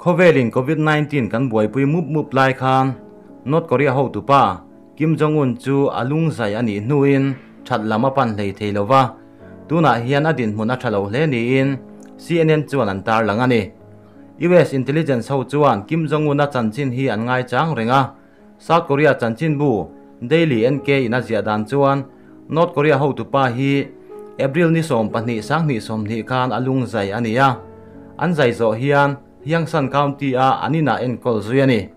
Khawvelin Covid 19 kan buaipui mup mup lai khan North Korea hotupa Kim Jong Un chu a lungzai a nih hnuin that lam a pan hlei thei lova, tunah hian a dinhmun a tha lo hle niin CNN chuan an tarlang a ni. US intelligence ho chuan Kim Jong Un a chanchin hi an ngaichang reng a, South Korea chanchinbu Daily NK in a ziah dan chuan North Korea hotupa hi April ni 12 2020 khan a lungzai a ni a, an zai zawh hian Hyangsan County a an inah enkawl zui a ni.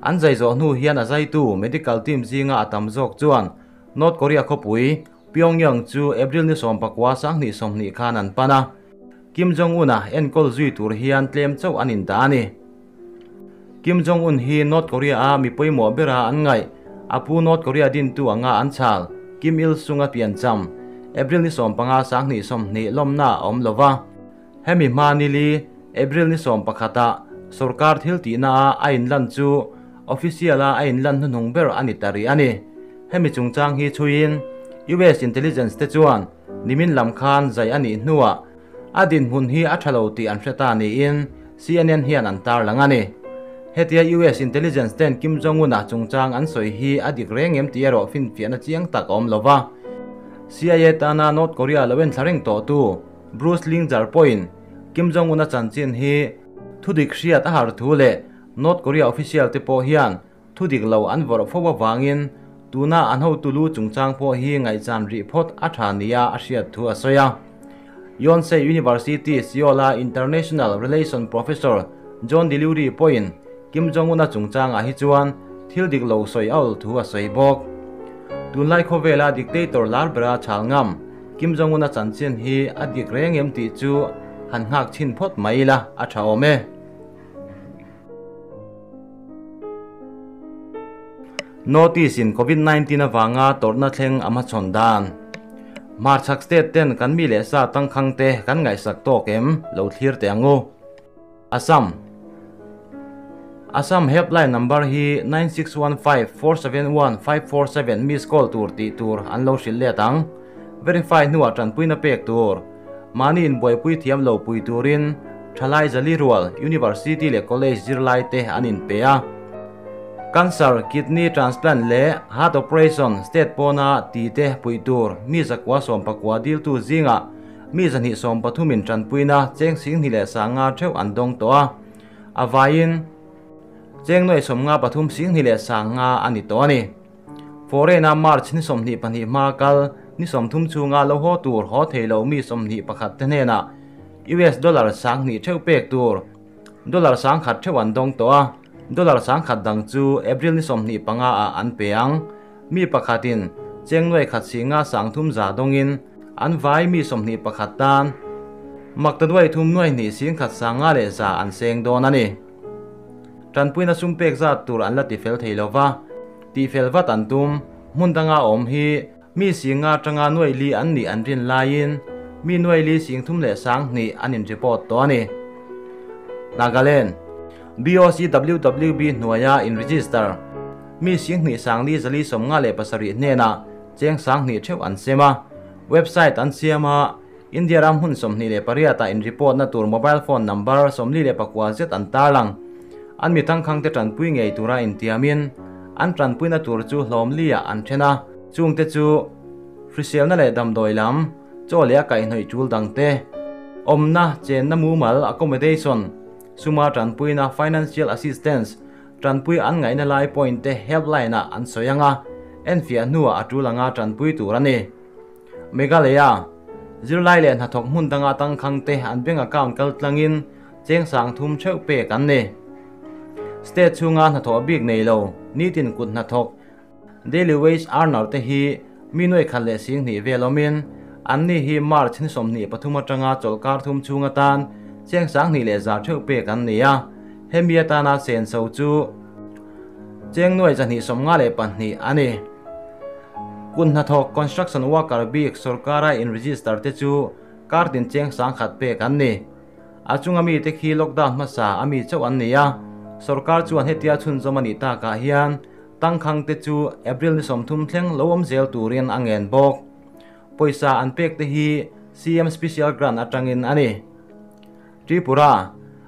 An zai zawh hnu hian a zaitu medical team zinga a tam zawk chuan North Korea khawpui Pyongyang chu April ni 19 2020 khan an pan a, Kim Jong Un a enkawl zui tur hian tlem chauh an indah a ni. Kim Jong Un hi North Korea a mi pawimawh bera an ngaih, a pu North Korea dintu anga an chhal Kim Il Sung a piancham April ni 15 2020 lawmna a awm lova. Hemi hma nili April ni 11 ah sorkar thil tihna a a inlan chu official a a inlan hnuhnung ber a ni ta rih a ni. Hemi chungchang hi chhuiin US intelligence te chuan nimin lam khan zai a nih hnuah a dinhmun hi a tha lo tih an hre ta niin CNN hian an tarlang a ni. Hetia US intelligence ten Kim Jong Un a chungchang an sawi hi a dik reng em tih erawh finfiahna chiang tak a awm lova. CIA tana North Korea lo enthla reng tawhtu Bruce Lingjar pawhin Kim Jong Un a chanchin hi thudik hriat a har thu leh North Korea official te pawh hian thudik lo an vawrh fo avangin tuna an hotu lu chungchang pawh hi ngaihchan rih phawt a tha nia a hriat thu a sawi a. Yonsei University Seoul a International Relation Professor John Delury pawhin Kim Jong Un a chungchangah hi chuan thil dik lo sawi a awl thu a sawi bawk. Tunlai khawvela dictator lar bera chhal ngam Kim Jong Un a chanchin hi a dik reng em tih chu han nghak chhin phawt mai ila a tha awm e. Notice in Covid 19 avanga tawrhna thleng a hmachhawn dan. Hmarchhak state ten kan mi leh sa tangkhang te kan ngaihsak tawk em lo thlir teh ang u. Assam Assam helpline number hi 9615471547 miss call tur tih tur an lo hrilh let ang. Verify hnuah tanpuina pek tur. Mahni inbuaipui thiam lo pui turin thalai zali rual University leh College zirlai te an inpe a. Cancer, kidney transplant leh heart operation state pawna ti te pui tur mi zakua 19 diltu zingah mi 233 in tanpuina cheng sing hnih leh sanga theuh an dawng tawh a. A vaiin cheng nuai 53 sing hnih leh sanga a ni tawh a ni. Foreign a March ni 22 hma kal ni 30 chunga lo haw tur haw thei lo mi 21 te hnenah US dollar 2000 theuh pek tur dollar 1000 theuh an dawng tawh a. Dollar 1000 dang chu April ni 25 a an pe ang. Mi pakhatin cheng nuai khat singa 30 za dawngin an vai mi 21 tan maktaduai thum nuai hnih sing khat sanga leh za an seng dawn a ni. Tanpuina sum pek zat tur an la ti fel thei lova, ti fel vat an tum hmun danga awm hi mi singa tanga nuai li an ni an rin laiin mi nuai li sing thum leh sang hnih an in report tawh a ni. Nagaland BOC WWB hnuaia in register mi sing hnih sang li zali sawmnga leh pasarih hnenah cheng sang hnih theuh an sem a. Website an siam a India ram hun 28 a in report na tur mobile phone number 44 zet an tarlang. An mi tangkhang te tanpui ngei tura in tiamin an tanpui na tur chu hlawm lia an thena chung te chu hriselna leh damdawi lam chaw leh a kaihhnawih tul dang te awmna chenna mumal accommodation suma tanpuina financial assistance tanpui an ngaihna lai point te helpline a an sawi anga enfiah hnuah a tul anga tanpui tur a ni. Meghalaya zirlai leh hnathawk hmun danga tangkhang te an bank account kal tlangin cheng sang thum theuh pek an ni. State chhunga hnathawh bik nei lo nitin kut hnathawk daily wage earner te hi mi nuai khat leh sing hnih vel awmin an ni hi March ni 23 atanga chawlhkar thum chhung atan cheng sang hnih leh za theuh pek an ni a. Hemi atana sen so chu cheng nuai 252 a ni. Kun hnathawk construction worker bik sorkara in register te chu kartin cheng sang khat pek an ni. A chunga mi te khi lockdown hmasa ami chauh an ni a. Sorkar chuan hetia chhunzawm a nih takah hian tangkhang te chu April ni 30 thleng lo awm zel turin a ngen bawk. Pawisa an pek te hi CM special grant atangin a ni. Tripura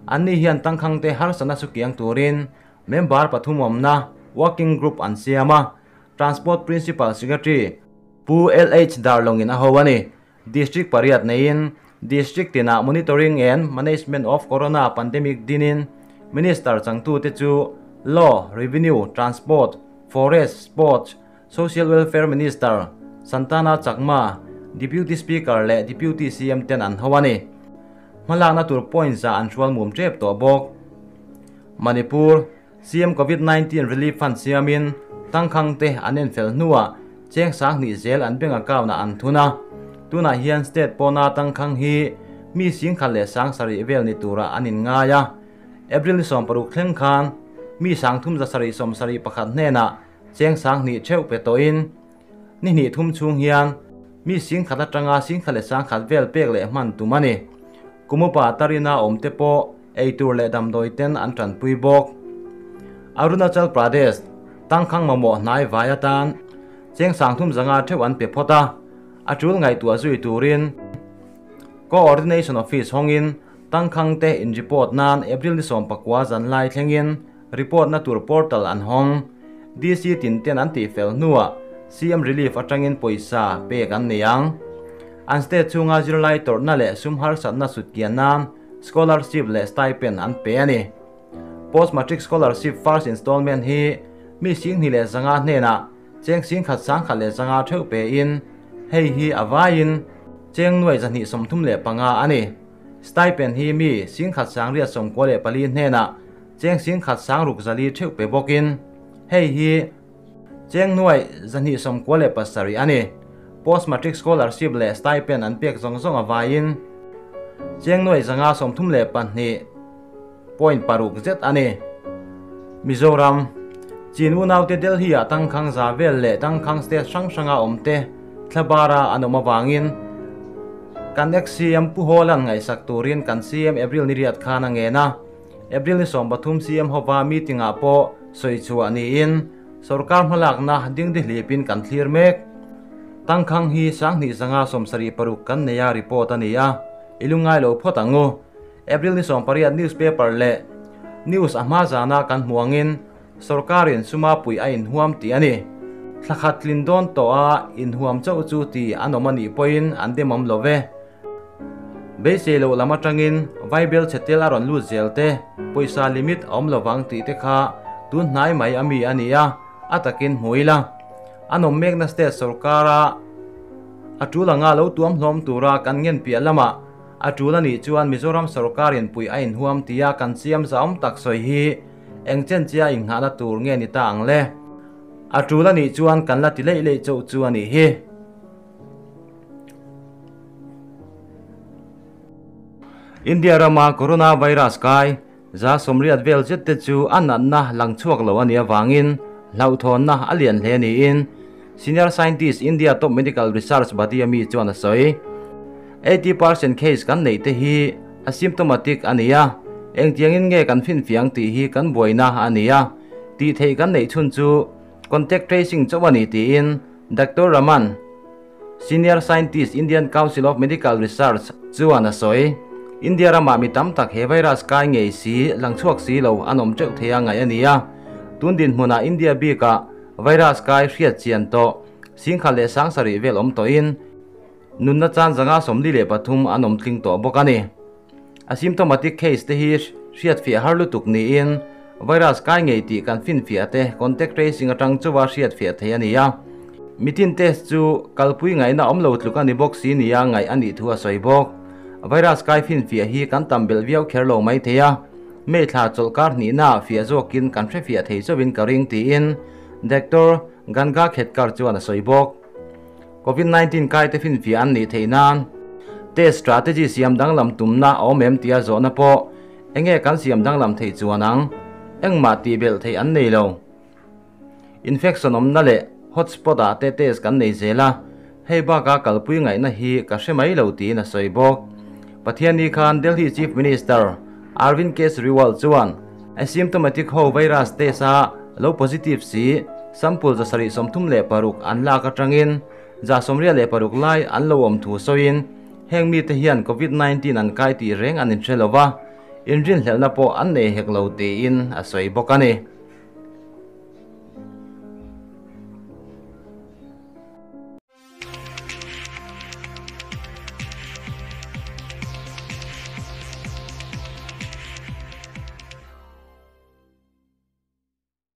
Anni hian tangkhang te harsatna chu kiang turin member pathum awmna working group an siam a, Transport Principal Secretary Pu LH Darlawngin a ho a ni. District pariat neiin District tinah Monitoring and Management of Corona Pandemic dinin Minister changtute chu Law, Revenue, Transport, Forest, Sports, Social Welfare Minister Santana Chakma, Deputy Speaker leh Deputy CM ten an ho a ni. Hmalakna tur points ah an hrual mum tep tawh bawk. Manipur CM Covid 19 Relief Fund siamin tangkhang te an enfel hnuah cheng 20,000 zel an bank account ah an thun a. Tunah hian state pawna tangkhang hi mi 1,070 vel ni tura an inngai a. April ni 16 thleng khan mi 3,771 hnenah cheng 20,000 theuh pe tawhin ni hnih thum chhung hian mi 1,000 atanga 1,100 vel pek leh hman tum a ni. Kumupa tarina awm te pawh eitur leh damdawi ten an tanpui bawk. Arunachal Pradesh tangkhang mamawh hnai vai atan cheng 3,500 theuh an pe phawt a, a tul ngaihtuah zui turin Coordination Office hawngin tangkhang te in report nan April ni 19 zan lai thlengin report na tur portal an hawng. DC tin ten an tih fel hnuah CM Relief atangin pawisa pek an nei ang. An state chhunga zirlai tawrhna leh sum harsatna sutkian nan scholarship leh stipend an pe a ni. Post Matric Scholarship first installment hi mi 2,100 hnenah cheng 1,150 theuh pe in hei hi a vaiin cheng 235 a ni. Stipend hi mi 1,894 hnenah cheng 1,604 theuh pe bawkin hei hi cheng 297 a ni. Post Matric Scholarship leh stipend an pek zawng zawng a vaiin cheng 532.6 zet a ni. Mizoram Chin unaute Delhi ah tangkhang za vel leh tangkhang state hrang hranga awm te thlabara an awm avangin kan ex-CM Pu Hawlan ngaihsak turin kan CM April ni riat khan a ngen a. April ni 13 CM hova meeting ah pawh sawi chhuah niin sorkar hmalakna dingdi hlipin kan thlir mek. Tangkhang hi 2,576 kan nei a report a ni a, i lungngai lo phawt ang u. April ni 18 newspaper leh news a hma zana kan hmuangin sorkarin suma pui a inhuam tih a ni. Thlakhat tlin dawn tawh a inhuam chauh chu ti an awm a nih pawhin an demawm lo ve. Beisei loh lam atangin vaibel chhetel a rawn lut zel te, pawisa limit a awm lovang tih te kha tun hnai mai a mi a ni a, a takin hmu ila. An awm mekna state sorkara a tul anga lo tuam hlawm tura kan ngen piah lamah a tul a nih chuan Mizoram sorkarin pui a inhuam tia kan siam zahawm tak sawi hi eng chen chia inghahna tur nge ni ta ang le. A tul a nih chuan kan la ti leih leih chauh chu a nih hi. India rama coronavirus kai 180 vel zet te chu a natna lang chhuak lo a nih avangin hlauhthawnna a lian hle niin Senior Scientist India Top Medical Research Body a mi chuan a sawi. 80% case kan neih te hi asymptomatic a ni a, engtiangin nge kan finfiang tih hi kan buaina a ni a, tih theih kan neih chhun chu contact tracing chauh a ni tiin Dr. Raman, Senior Scientist Indian Council of Medical Research chuan a sawi. India rama mi tam tak he virus kai ngei si lang chhuak si lo an awm teuh thei a ngaih a ni a. Tun dinhmunah India bikah virus kai hriat chian tawh 1,070 vel awm tawhin nunna chan 143 an awm tling tawh bawk a ni. Asymptomatic case te hi hriat fiah har lutuk niin virus kai ngei tih kan finfiah te contact tracing atang chuwa hriat fiah thei a ni a. Mitin test chu kalpui ngaihna awm lo tluk a ni bawk si nia ngaih a nih thu a sawi bawk. Virus kai finfiah hi kan tam bel viau kher lo mai thei a, May thla chawlhkar hnihna fiah zawkin kan hrefiah thei chauhin ka ring tiin Dr. Ganga Khedkar chuan a sawi bawk. COVID-19 kai te finfiah an nih theih nan test strategy siam danglam tumna a awm em tia zawhna pawh enge kan siam danglam theih chuan ang, engmah tih belh theih an nei lo. Infection awmna leh hotspot ah te test kan nei zel a, hei baka kalpui ngaihna hi ka hre mai lo tiin a sawi bawk. Pathianni khan Delhi Chief Minister Arvind Kejriwal chuan asymptomatic ho virus test a lo positive si sample 736 an lak atangin 186 lai an lo awm thu sawiin heng mi te hian COVID-19 an kai tih reng an inhre lova, inrinhlelhna pawh an nei hek lo tiin a sawi bawk a ni.